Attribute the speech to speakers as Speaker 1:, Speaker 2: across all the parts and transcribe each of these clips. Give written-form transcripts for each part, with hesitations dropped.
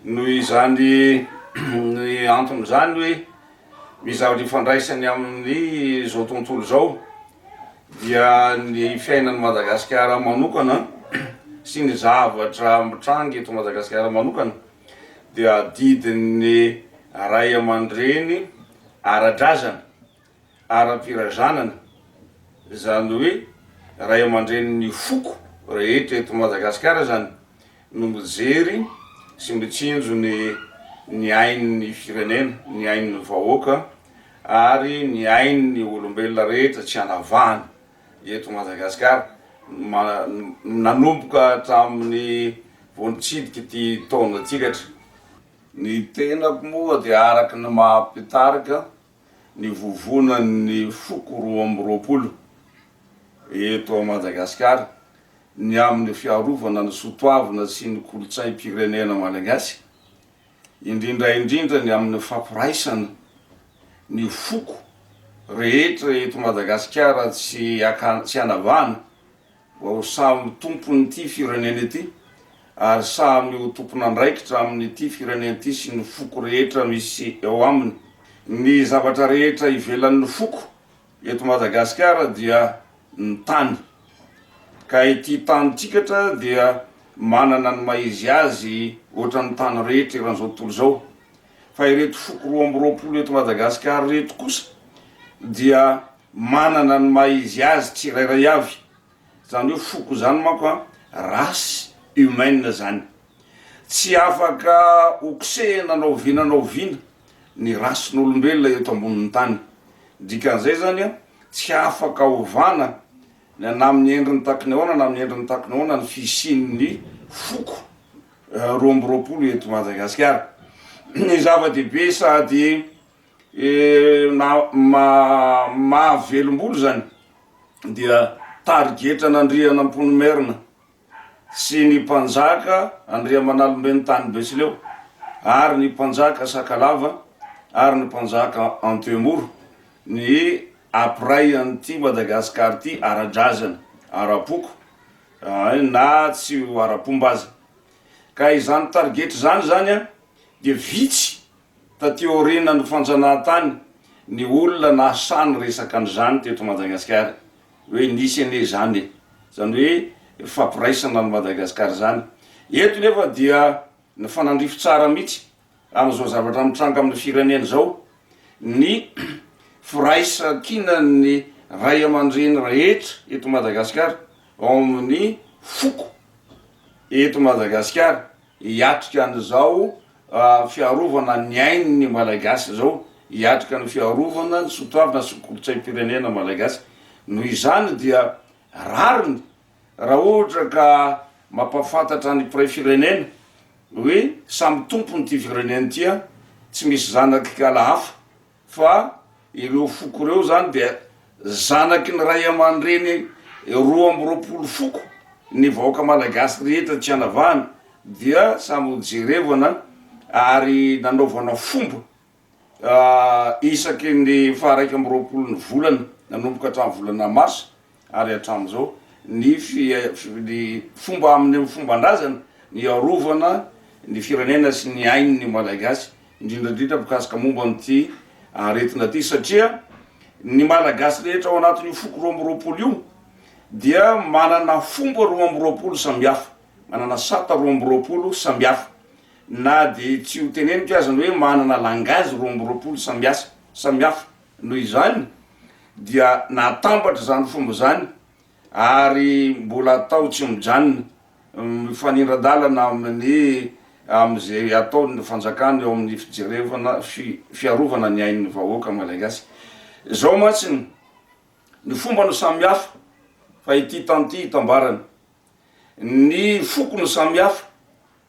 Speaker 1: Noho izany ny anton'izany hoe misy zavatra ifandraisany amin'ny izao tontolo izao dia ny fiainan'i Madagasikara manokana sy ny zavatra mitranga eto Madagasikara manokana dia adidin'ny ray aman-dreny ara-drazana, ara-pirazanana, izany hoe ray aman-drenin'ny foko rehetra eto Madagasikara izany no mijery sy mitsinjo ny ny ain'ny firenena, ny ain'ny vahoaka ary ny ain'ny olombelona rehetra tsy anavahana eto Madagasikara nanomboka hatramin'ny vao nitsidika ity taona ity katra. Ny tenako moa dia araka ny maha mpitarika ny vovonan'ny foko 22 eto Madagasikara ny amin'ny fiarovana ny sotoavina sy ny kolontsaim-pirenena malagasy, indrindra indrindra ny amin'ny fampiraisana ny foko rehetra eto Madagasikara tsy tsy hanavahana mba ho samy tompon'ity firenena ity ary samy ho tompon'andraikitra amin'ity firenena ity sy ny foko rehetra misy eo aminy. Ny zavatra rehetra ivelan'ny foko eto Madagasikara dia ny tany. Ka ity tany tsikatra dia manana ny maha izy azy ohatran'ny tany rehetra eran'izao tontolo izao. Fa ireto foko 22 eto Madagasikara ireto kosa dia manana ny maha izy azy tsirairay avy. Izany hoe foko izany manko an, race humaine izany. Tsy afaka ho kosehina na oviana na oviana ny rasin'olombelona eto ambonin'ny tany. Dikan'izay izany an, tsy afaka ovana na amin'ny endriny taky ny ahoana na amin'ny endriny taky ny ahoana ny fisian'ny foko 22 eto Madagasikara. Ny zava-dehibe sady mahavelom-bolo izany dia tarigetran'Andrianampoinimerina sy ny mpanjaka Andriamanalomben'ny tany Betsileo ary ny mpanjaka Sakalava ary ny mpanjaka Antemoro ny hampiray an'ity Madagasikara ity ara-drazana, ara-poko na tsy ho ara-pomba aza. Ka izany tarigetra izany izany dia vitsy taty aorianan'ny fanjanahantany ny olona nahasahy niresaka an'izany teto Madagasikara. Hoe nisy anie izany e! Izany hoe fampiraisana an'i Madagasikara izany. Eto nefa dia nifanandrify tsara mihitsy amin'izao zavatra mitranga amin'ny firenena izao ny firaisankinan'ny ray aman-dreny rehetra eto Madagasikara ao amin'ny foko eto Madagasikara hiatrika an'izao fiarovana ny ain'ny Malagasy izao, hiatrika ny fiarovana ny soatoavina sy ny kolontsaim-pirenena Malagasy. Noho izany dia rariny raha ohatra ka mampahafantatra ny mpiray firenena hoe samy tompony ity firenena ity, tsy misy zanak'ikala hafa Fa ireo foko ireo izany dia zanaky ny ray aman-dreny 22 foko, ny vahoaka malagasy rehetra tsy anavahana dia samy ho jerevana ary nanaovana fomba isaky ny faha 21 ny volana nanomboka hatramin'ny volana marsa ary hatramin'izao ny ny fomba amin'ny fomban-drazana ny hiarovana ny firenena sy ny ain'ny Malagasy indrindra indrindra mikasika momba an'ity aretina ity satria ny Malagasy rehetra ao anatin'io foko 22 io dia manana fomba 22 samihafa, manana sata 22 samihafa na dia tsy ho teneniko aza ny hoe manana langage 22 samiasa samihafa. Noho izany dia natambatra izany fomba izany ary mbola atao tsy mijanona, mifanindran-dalana amin'ny amin'izay ataon'ny fanjakana eo amin'ny fijerevana fiarovana ny ain'ny vahoaka malagasy. Izao mantsy ny fomba no samihafa fa ity tany ity itambarana. Ny foko no samihafa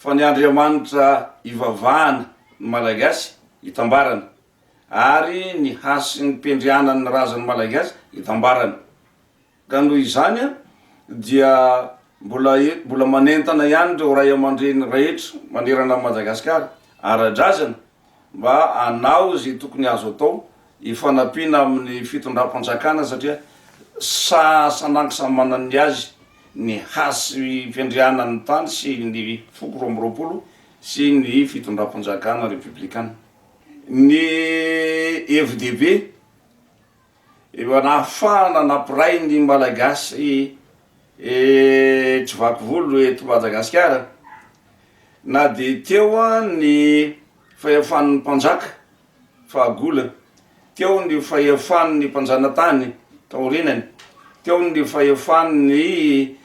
Speaker 1: fa ny Andriamanitra ivavahana ny Malagasy itambarana. Ary ny hasin'ny mpiandrianan'ny razan'ny Malagasy itambarana. Ka noho izany dia mbola mbola manentana ihany ireo ray aman-dreny rehetra manerana an'i Madagasikara ara-drazana mba hanao izay tokony azo atao hifanampiana amin'ny fitondram-panjakana satria sa sanangy samy manana ny azy ny hasy fiandrianan'ny tany sy ny foko 22. sy ny fitondram-panjakana repoblikana. Ny hevi-dehibe efa nahafahana nampiray ny Malagasy tsy vaky volo eto Madagasikara na dia teo ny fahefan'ny mpanjaka fahagola, teo ny fahefan'ny mpanjanatany taorianany, teo ny fahefan'ny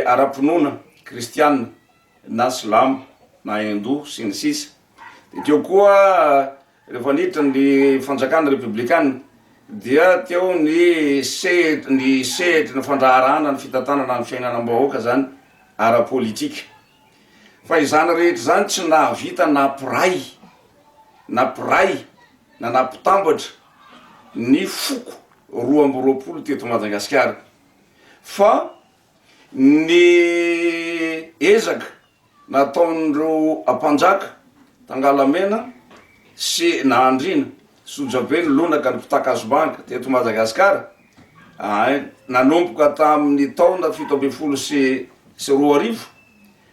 Speaker 1: ara-pinoana kristiana na silamo na hindoa sy ny sisa de teo koa rehefa niditra ny fanjakana repoblikana dia teo ny sehat- ny sehatry ny fandraharahana ny fitantanana ny fiainanam-bahoaka zany ara-politika fa izany rehetra izany tsy nahavita nampiray nampiray na nampitambatra ny foko 22 teto Madagasikara fa Ny ezaka nataon'ireo mpanjaka Tangalamena sy Nahandriana, Sojabe, ny Lonaka, ny Mpitakazo-manga teto Madagasikara, nanomboka tamin'ny taona 2017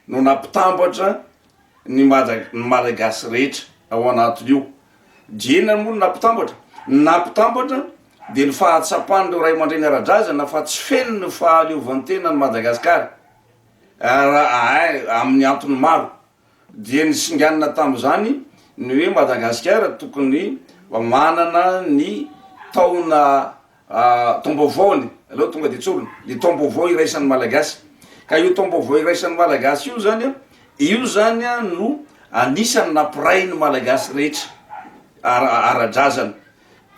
Speaker 1: no nampitambatra ny Malagasy rehetra ao anatin'io. Dia inona moa no nampitambatra? Ny nampitambatra dia ny fahatsapan'ireo ray aman-dreny ara-drazana fa tsy feno ny fahaleovantenan'i Madagasikara raha amin'ny antony maro. Dia nisinganina tamin'izany ny hoe Madagasikara tokony mba manana ny taona Taom-baovaony, aleo tonga dia tsorina, ny taom-baovao iraisan'ny Malagasy. Ka io taom-baovao iraisan'ny Malagasy io zany an, io zany an no anisan'ny nampiray ny Malagasy rehetra ara- ara-drazana.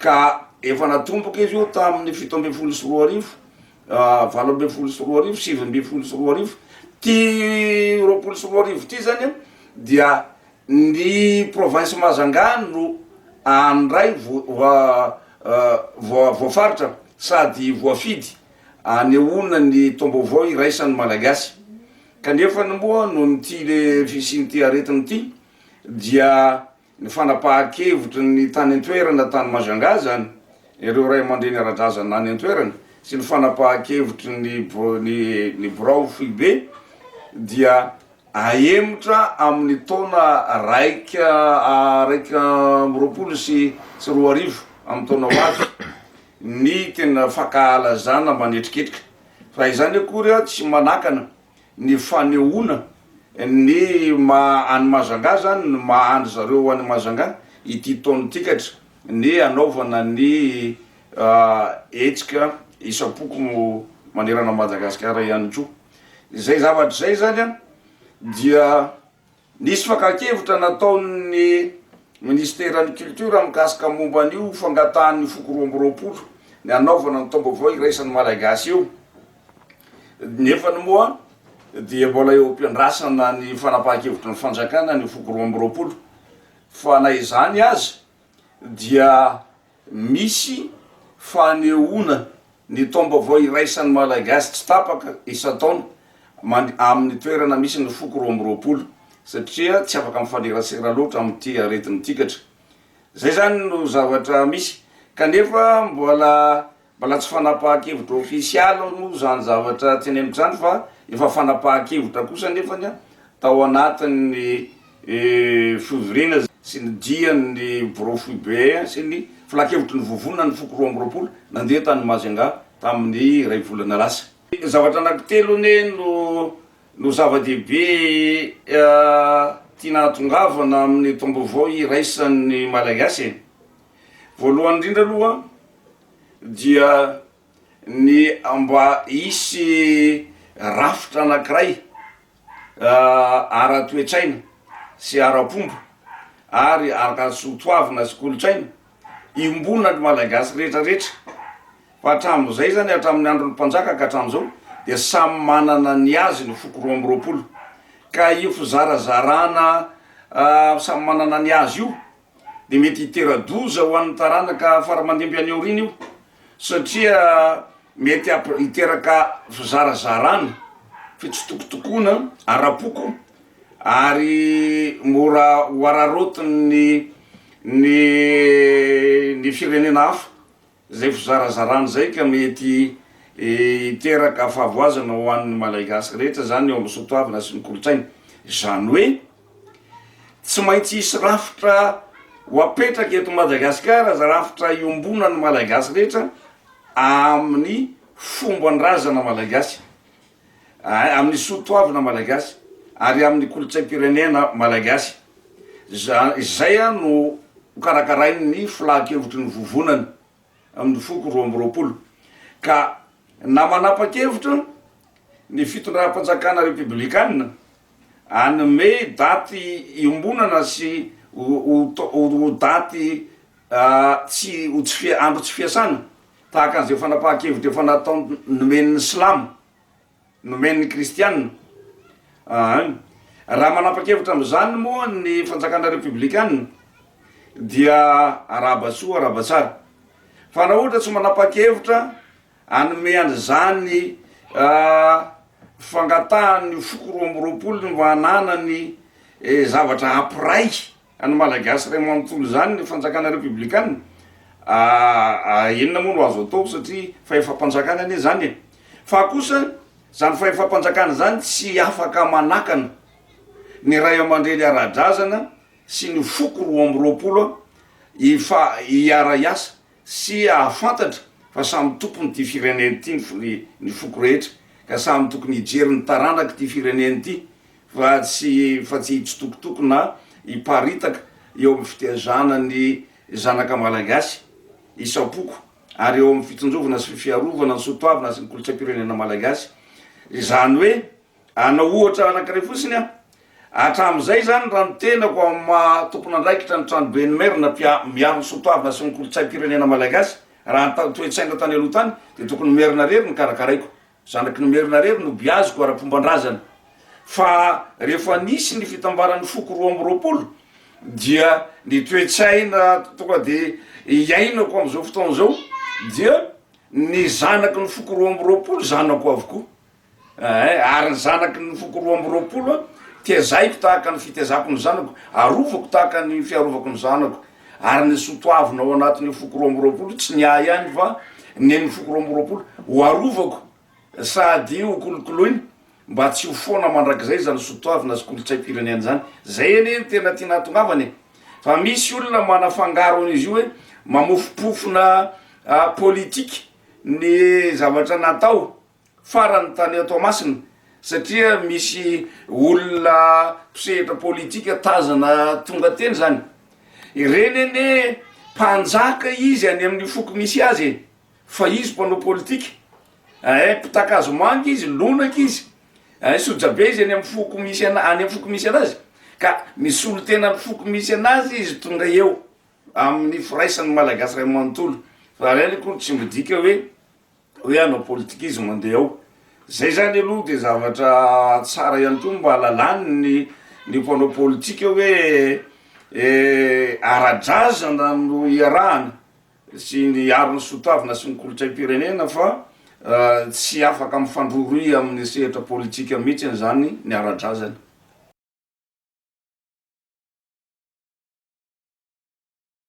Speaker 1: Ka efa natomboka izy io tamin'ny 2017, 2018, 2019, ty 2020 ty zany an dia Ny province Mahajanga no handray voafaritra sady voafidy hanehoana ny taom-baovao iraisan'ny Malagasy. Kanefa moa noho ny ity le fisian'ity aretina ity dia ny fanapahan-kevitry ny tany an-toerana tany Majunga zany, ireo ray aman-dreny ara-drazana any an-toerana sy ny fanapahan-kevitry ny ny birao foibe dia Ahemotra amin'ny taona 2021 amin'ny taona ho avy ny tena fankahalazana manetriketrika. Fa izany akory tsy manakana ny fanehoana ny maha any Majunga zany, ny maha an-dry zareo any Majunga ity taona ity katra ny hanaovana ny hetsika isam-poko manerana an'i Madagasikara ihany koa. Izay zavatra izay zany an dia nisy fakan-kevitra nataon'ny ministeran'ny culture mikasika momba an'io fangatahan'ny foko 22 ny hanaovana ny taom-baovao iraisan'ny Malagasy io, nefany moa dia mbola eo am-piandrasana ny fanapahan-kevitry ny fanjakana ny foko 22 fa na izany aza dia Misy fanehoana ny taom-baovao iraisan'ny Malagasy tsy tapaka isan-taona mand amin'ny toerana misy ny foko 22 satria tsy afaka mifanerasera loatra amin'ity aretina ity katra. Izay izany no zavatra misy kanefa mbola Mbola tsy fanapahan-kevitra ofisialy moa izany zavatra teneniko izany fa efa fanapahan-kevitra kosa anefany tao anatin'ny fivoriana sy ny dian'ny birao foibe sy ny filankevitry ny vovonana ny foko 22 nandeha tany Majunga tamin'ny iray volana lasa. Zavatra anankitelo anie no no zava-dehibe tiana hahatongavana amin'ny taom-baovao iraisan'ny Malagasy e. Voalohany indrindra aloha dia ny mba hisy rafitra anankiray ara-toetsaina sy ara-pomba ary ara-soatoavina sy kolontsaina iombonan'ny Malagasy rehetra rehetra fa hatramin'izay zany hatramin'ny andron'ny mpanjaka ka hatramin'izao dia samy manana ny azy ny foko 22 ka io fizarazarana samy manana ny azy io dia mety hitera-doza ho an'ny taranaka fara-mandimby any aoriana io satria mety hiteraka fizarazarana, fitsitokotokoana ara-poko ary mora ho araraotin'ny ny ny firenena hafa izay fizarazarana izay ka mety hiteraka fahavoazana ho an'ny Malagasy rehetra izany eo amin'ny soatoavina sy ny kolontsaina. Izany hoe. Tsy maintsy hisy rafitra ho apetraka eto Madagasikara, rafitra iombonan'ny Malagasy rehetra amin'ny fomban-drazana malagasy, amin'ny soatoavina malagasy ary amin'ny kolontsaim-pirenena malagasy. Izay no hokarakarain'ny filan-kevitry ny vovonana amin'ny foko 22. Ka na manapa-kevitra ny fitondram-panjakana repoblikanina hanome daty iombonana sy ho daty tsy ho tsy andro tsy fiasana tahaka an'izay fanapahan-kevitra efa nataony nomen'ny silamo, nomen'ny kristiana. Aa raha manapa-kevitra amin'izany moa ny fanjakana repoblikana dia arahaba soa arahaba tsara, fa raha ohatra tsy manapa-kevitra hanome an'izany fangatahan'ny foko 22 ny mba hananany zavatra hampiray an'ny Malagasy iray manontolo izany ny fanjakana repoblikana, inona moa no azo atao satria fahefam-panjakana anie izany e! Fa kosa izany fahefam-panjakana izany tsy afaka manakana ny ray aman-dreny ara-drazana sy ny foko 22 hifa- hiara-hiasa sy hahafantatra fa samy tompon'ity firenena ity ny ny foko rehetra ka samy tokony hijery ny taranak'ity firenena ity fa tsy fa tsy hitsitokotoko na hiparitaka eo amin'ny fitezana ny zanaka malagasy isam-poko ary eo amin'ny fitsinjovana sy fiarovana ny soatoavina sy ny kolontsaim-pirenena malagasy. Izany hoe hanao ohatra anankiray fotsiny aho, hatramin'izay izany raha ny tenako amin'ny maha tompon'andraikitra ny tranoben'ny Merina mpia- miaro ny soatoavina sy ny kolontsaim-pirenena malagasy, raha ny toe-tsaina tany aloha tany dia tokony Merina irery no karakaraiko. Zanaky ny Merina irery no biaziko ara-pomban-drazana. Fa rehefa nisy ny fitambaran'ny foko 22 dia ny toe-tsaina tonga de iainako amin'izao fotoana izao dia ny zanaky ny foko 22 zanako avokoa. Eeh, ary ny zanaky ny foko 22 an, tezaiko tahaka ny fitezako ny zanako, arovako tahaka ny fiarovako ny zanako. Ary ny soa toavina ao anatin'io foko 22 tsy ny ahy ihany fa ny an'ny foko 22 ho arovako sady ho kolokoloina mba tsy ho foana mandrakizay izany soa toavina sy kolontsaim-pirenena izany. Zay anie no tena tiana hahatongavana e! Fa misy olona manafangaro an'izy io hoe mamofompofona politika ny zavatra natao farany tany Toamasina satria misy olona mpisehatra politika tazana tonga teny zany, ireny anie mpanjaka izy any amin'ny foko misy azy e, fa izy mpanao politika eh, mpitakazo manga izy, lonaka izy eh, sojabe izy any amin'ny foko misy ana- any amin'ny foko misy anazy ka misolo tena ny foko misy anazy izy tonga eo amin'ny firaisan'ny Malagasy iray manontolo, fa ireny akory tsy midika hoe hoe hanao politika izy mandeha ao. Zay zany aloha de zavatra tsara ihany koa mba lalàny ny mpanao politika hoe ara-drazana no iarahana sy ny aro ny soatoavina sy ny kolontsaim-pirenena fa tsy afaka mifandrohirohy amin'ny sehatra politika mihitsy zany ny ara-drazana.